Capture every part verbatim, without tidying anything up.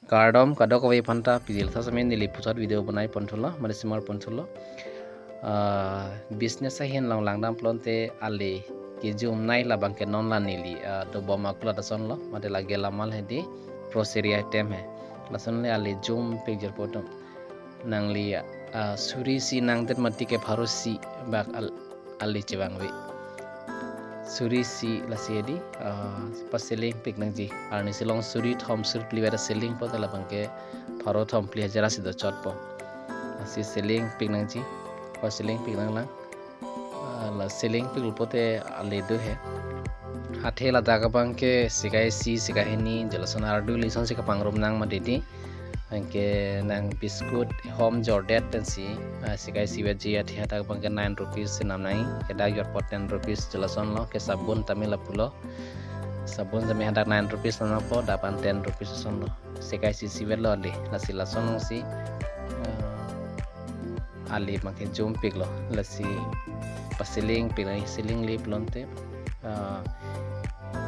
Kardom kadokave aphanta, pidil thasame neli puthot video bonai ponthulo, mane simar ponthulo. Ah, business ahin along langdam pulote ale kejumnei labangke non la neli, ah, dobom akulat asonlo, mate lake lamal hedi, grocery item he. Lason le ale jumpik jirpo atum. Nangli, ah, suri isi nangdet mati ke pharo isi bak al-, ale chevangve. Suri isi lasi hedi, ah, paselingpik nangji. Arnisi along suri thom suri phli vet selingpo te labangke pharo thom phli hajar si dochotpo. Lasi selingpik nangji. Paselingpik nanglang. Ah, la selingpik pulote ale do he. Athe ladak abangke sikai isi, sikai hini, jalason ardu lasonsi kapangrum nang mati di. Anke nang biscuit hom jordet pensi, ah, sikai isi vetji, athe hadak abangke nine rupees si nam nai, ke dak jorpo ten rupees, jalasonlo, ke sabun tame lapulo. Sabun tame hadak nine rupees nam nangpo, dak an ten rupees asonlo. Sikai isi vetlo ale, lasi lason alongsi, ah, ale abangke jumpiklo, lasi paselingpik nang, selingle pulote, ah,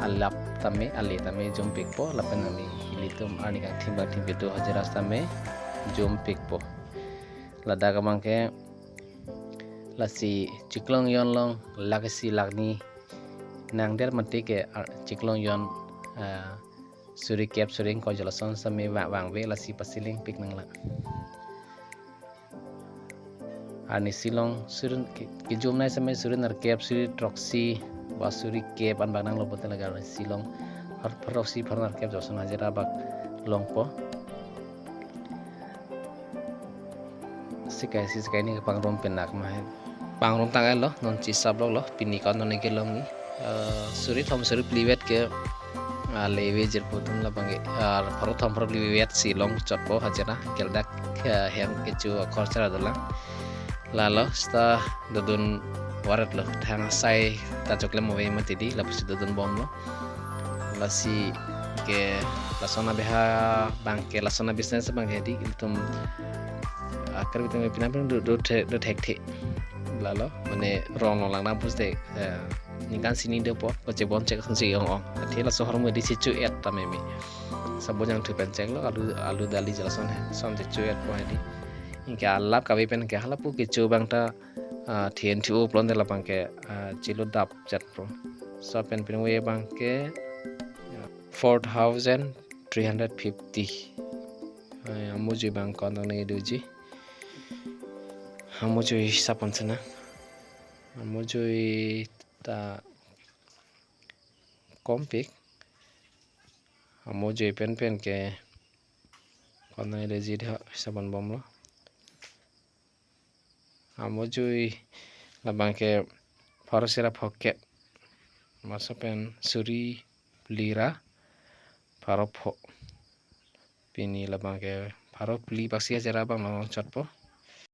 alap tame, ale tame jumpikpo, lapen nangli ilitum arni kangthim bang thim kedo hajira tame jumpikpo. Ladak abangke lasi chiklo jon along lakh isi lakh hini nangdet mati ke, ah, chiklo jon, ah, suri kep suri ingkoi jalason tame vang, vangve, lasi paselingpik nanglang. Arnisi along suri ke-, kejumnei tame suri nerkep, suri throksi, ba suri kep an bak nanglo pulote lake arnisi along phar-, pharo throksi pharo nerkep jalason hajira bak longpo. Sikai isi sikai hini kapangrum penak ma he. Pangrum tang-etlo, non chisap loklo, pini ko-an non kelongji. Eh, suri thom suri phli vet ke, ah, leve jirpo atum labangke, ah, pharo thom pharo phli vetsi longchotpo hajira, ke ladak, eh, hem kecho akhor chara dolang. Lalo seta dodun varetlo, thang asai ta choklem ave mati di, lapusi dodun bomlo. Lasi ke lason abeha abangke, lason a-business abangke di ilitum akar bitum pinang pinang do, do the-, do thekthe. Lalo, mane rong along langdam puste, eh, ningkan sini dopo, kachebon chek ason si ong-ong. Athe laso ahormu di si cho-et ta meme. Sabun jangthu pen cheklo, alu, alu dali jalason he, lason si cho-etpo he di. Anke alap kave pen ke halapu kecho abang ta, ah, then thu pulote labangke, ah, chilo dap chatpo. Laso pen pinwe abangke, ah, four thousand three hundred fifty. Ah, amujui abang ko-an tang nangji doji. Amujui hisap pon sena. Amujui ta kompik. Amujui pen pen ke ko-an nangji doji de hisap pon bomlo. Amujui labangke pharo isi ra phokep. Laso pen suri phli ra pharo pho. Pini labangke pharo phli paksi hajira abang longchotpo.